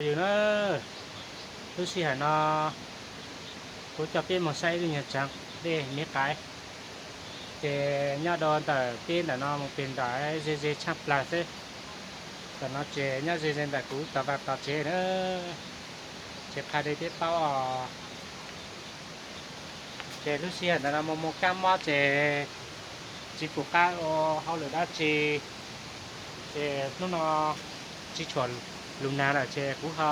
Yus na, lub sij hawm no kuv coj peb mus saib ib lub nyuag tsav dej me qaib, ces nyob dua ntawm peb ntawm no mus pem nram ze ze tshaj plaws xwb. Ntawm no ces nyob ze ze ntawm kuv tom vaj tom tsev na, ces qha li peb paub os. Ces lub sij hawm ntawm no mus mus kab mob ces tsis pum qab ua hauj lwm dab tsi, ces hnub no tsis tshuam lus nag lawm ces kuv ho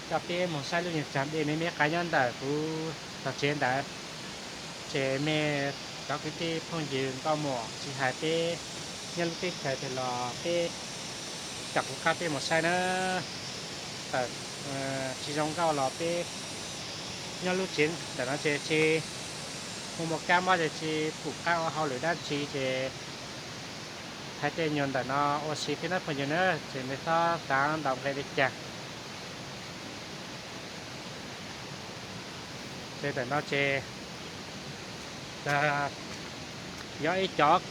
coj peb mus saib lub nyuag tsav dej me me qaib nyob ntawm kuv tom tsev ntawd. Ces mej cov kwv tij phooj ywg nkauj muam tsis hais peb nyob lub teb chaws twg los peb coj kuv qab peb mus saib na. Tawm tsis zoo nkauj los peb nyob lub tsev ntawm no ces tsis mus mus kab mob ces tsis pum qab ua hauj lwm dab tsi ces hais tej nyuag ntawm no ua si thiab na phooj ywg na, ces mej txhob xav ntau nqe li cas. Ces ntawm no ces yog ib cov,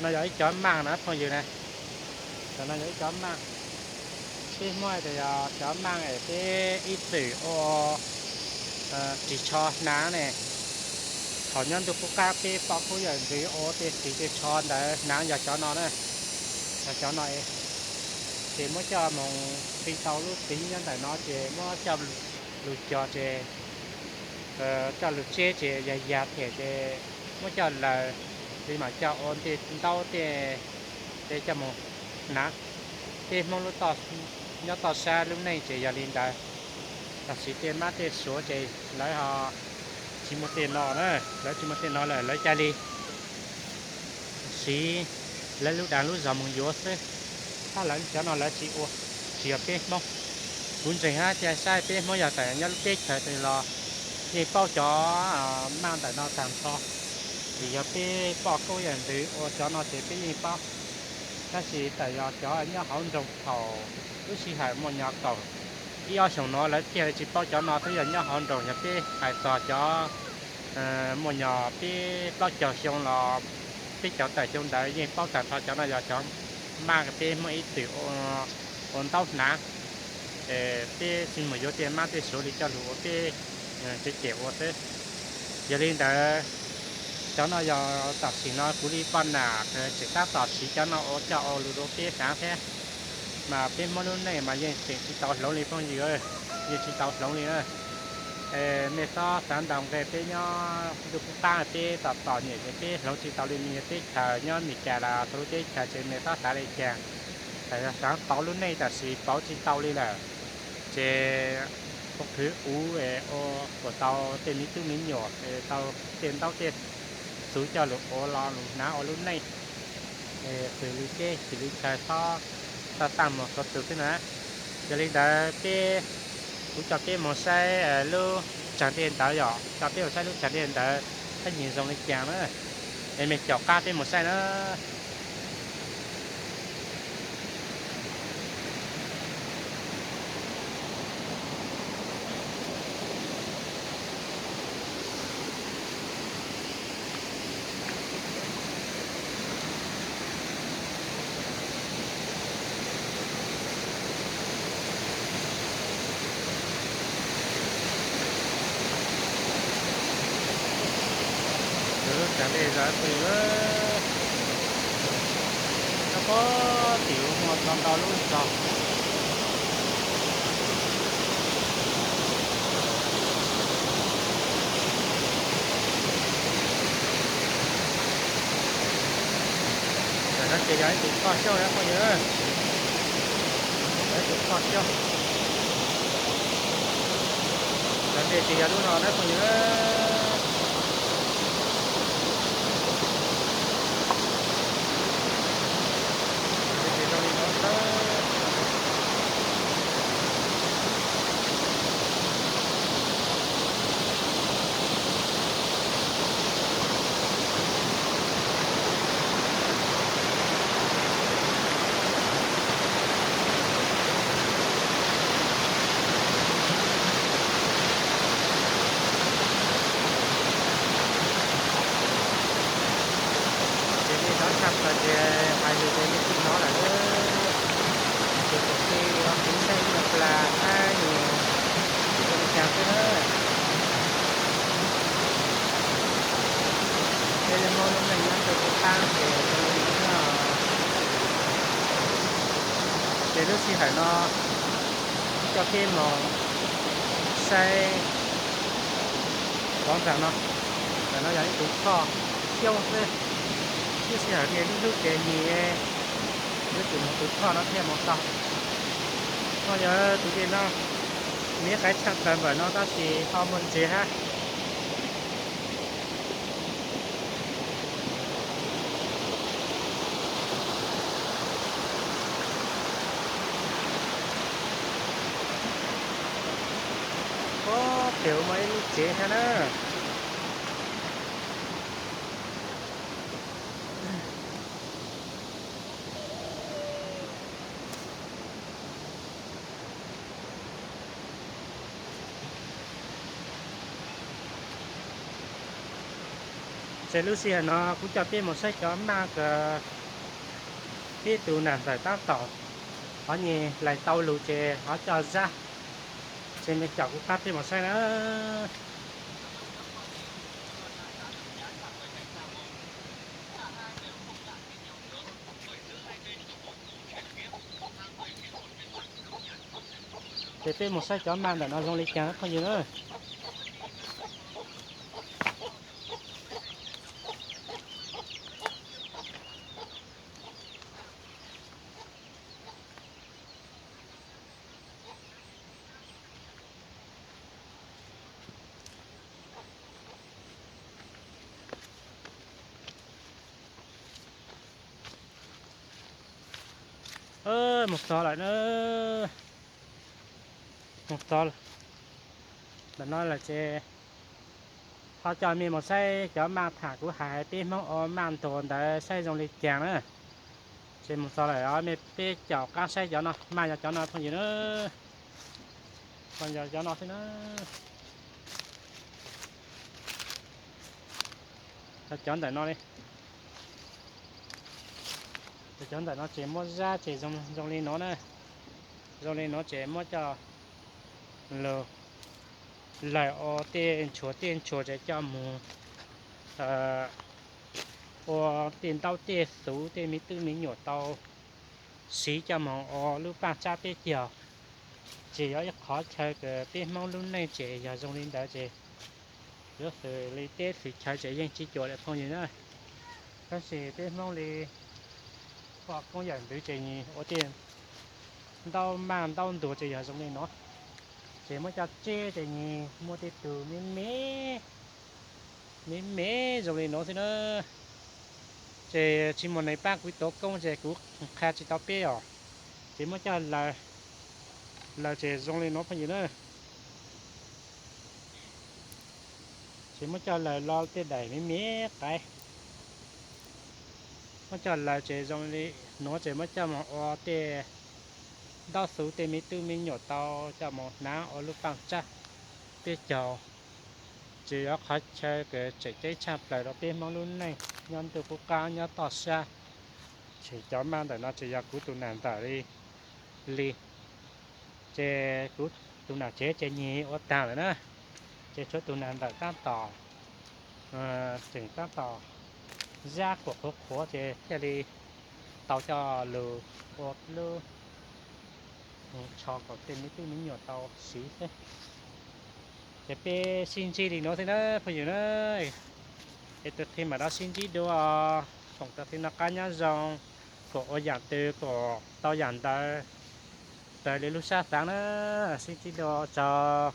no yog ib cov maaj na phooj ywg na. Ntawm no yog ib cov maaj, peb Hmoob hais tias yog cov maaj es peb ib txwm ua ris tsho hnav ne. Thaum nyob ntuj qub qab peb poj kub yawm ntxwv ua tej ris tej tsho ntawd hnav yog cov no na, yog cov no. Ces muab coj mus nqi tau lub txiv nyob ntawm no ces muab coj lug cog ces coj lug tseb ces yag yag them ces muab coj laws li mam coj ua tej ntaub tej, tej coj mus hnav. Peb Hmoob lub, nyob toj sab lub neej ces yog li ntawd. Tam sim tej mab tej suav ces lawv ho tsis muaj tej no na, lawv tsis muaj tej no lawm lawv ca li siv lawv lub dag lub zog mus yuav xwb, tab lawv cov no lawv tsis ua, tsis yog peb Hmoob. Kuv ntseeg hab cia saib peb Hmoob yog tawm nyob lub teb chaws twg los yeej paub cov maaj ntawm no tag nrho, vim yog peb poj kub yawm ntxwv ua cov no ces peb yeej paub. Tab sis tawm yog cov nyob hauv nroog thaum lub sij hawm muaj nyom kaum ib ob xyoos no lawv thiaj li tsis paub cov no, twb yog nyob hauv nroog yog peb hais txog cov muaj nyom peb plaub caug xyoo los peb caug tawm xyoo ntawd yeej paub tag nrho cov no yog cov maaj peb Hmoob ib txwm ua ntaub hnav, peb tsis mus yuav tej mab tej suav li coj lug ua peb cem cem ua xwb. Yog li ntawd, cov no yog tam sim no kuv li poj nam tseem tab tom siv cov no ua coj ua lug rau peb hnav thiab, mas peb Hmoob lub neej mas yeej tseem tsis tau hloov li phooj ywg, yeej tsis tau hloov li na. Mej txhob xav ntau nqe, peb nyob ntuj qub qab peb tos tos nyiam ces peb hloov tsis tau li me nyuam teb chaws nyob Amelikas los txhua lub teb chaws ces mej txhob xav li cas. Txawm yog xav pauv lub neej tam sim pauv tsis tau li lawm, ces ua khwv uv ua puas tau tej me tub me nyuam, tau tej ntaub tej txhuv coj lug ua los lug hnav ua lub neej, xws li teb xws li chaw txhob txaj txaj muag txhua tus xwb na. Yog li ntawd peb, kuv coj peb mus saib lub tsag dej ntawd, yog coj peb mus saib lub tsag dej ntawd saib nws zoo li cas na. Es mej caum qab peb mus saib na. Lub tsag dej zog phooj ywg, nyob puag tim lub muag tau ntau lub zog. Ntawm no ces yog ib tus toj xyoob na phooj ywg, ib tus toj xyoob. Tsag dej ces yog lub no na phooj ywg. Tsag dej ces zoo li no xwb. Ces nej hnov tshaj plaws ces hais lus ces nej twb hnov lawm lauj. Lub sij hawm no kuv coj peb mus saib pov ntawm no. Ntawm no yog ib tus thoj xyoob xwb. Lub sij hawm niaj hnub hlub ces nyias yuav tsum mus tus thoj no thiaj mus tau. No yog tus dej no, nws qaib tshaj plaws npaum no tab sis ho muaj ntses hab. Ob pem muaj ib lub tsev thiab na. Ces lub sij hawm no kuv coj peb mus saib cov maj kws peb tus nam ntawm tab tom hov nyis lais tau lug ces hov coj zab. Ces me caum kuv pab peb mus saib na. Ces peb mus saib cov maj ntawm no zoo li cas phooj ywg na. Mus txog lawm na. Mus txog ntawm no lawm ces ho coj mej mus saib cov maj tham kuv hais peb Hmoob ua maj ntuag ntawd saib zoo li cas na. Ces mus txog lawm os, mej peb caum qab saib cov no, maj yog cov no phooj ywg na. Yog cov no xwb na. Cov ntawm no li. Cov ntawm no ces muab zab ces zoo li no na. Zoo li no ces muab coj lug lawm ua tej ntshua tej ntshua ces coj mus ua tej ntaub tej xuv tej me tub me nyuam tau siv coj moog ua lub paaj tsab peb caug. Ces yog ib qhov chaw kws peb Hmoob lub neej ces yog zoo li ntawd ces yuav xws li teb xws chaw ces yeej tsis cuam lawm phooj ywg na. Tab sis peb Hmoob li poj koob yawm ntxwv ces ua tej ntaub maj ntaub ntuag ces yog zoo li no. Ces muab coj tseb ces muaj tej tug me me, me me zoo li no xwb na. Ces tsis muaj neeg pab kuv tuav koob ces kuv qha tsis tau peb os. Ces muab coj lawm ces zoo li no phooj ywg na. Ces muab coj lawm los tej daim me me qaib. Muab coj lawm ces zoo li no ces muab coj mus ua tej ntaub xuv tej me tub me nyuam tau coj mus hnav ua lub paaj tsab peb caug. Ces yog qhov chaw kws tseem ceeb tshaj plaws rau peb Hmoob lub neej nyob ntuj qub qab nyob toj siab. Ces cov maj ntawm no ces yog kuv tus nam ntawm li, li. Ces kuv tus nam tsev ces nyig ua taag lawm na. Ces tshuav tus nam ntawm tab tom, tseem tab tom zab kuam qhuav qhuav ces thiaj li tau coj lug ua lub tsho kom tej me tub me nyuam tau siv xwb. Ces peb sib ntsib li no xwb na phooj ywg na. Es tus qhi mam rov sib ntsib dua, foom tus qhi noj qab nyob zoo, kom ua yaam twg kom tau yaam ntawd raws li lub sab xaav na. Sib ntsib dua tsaug.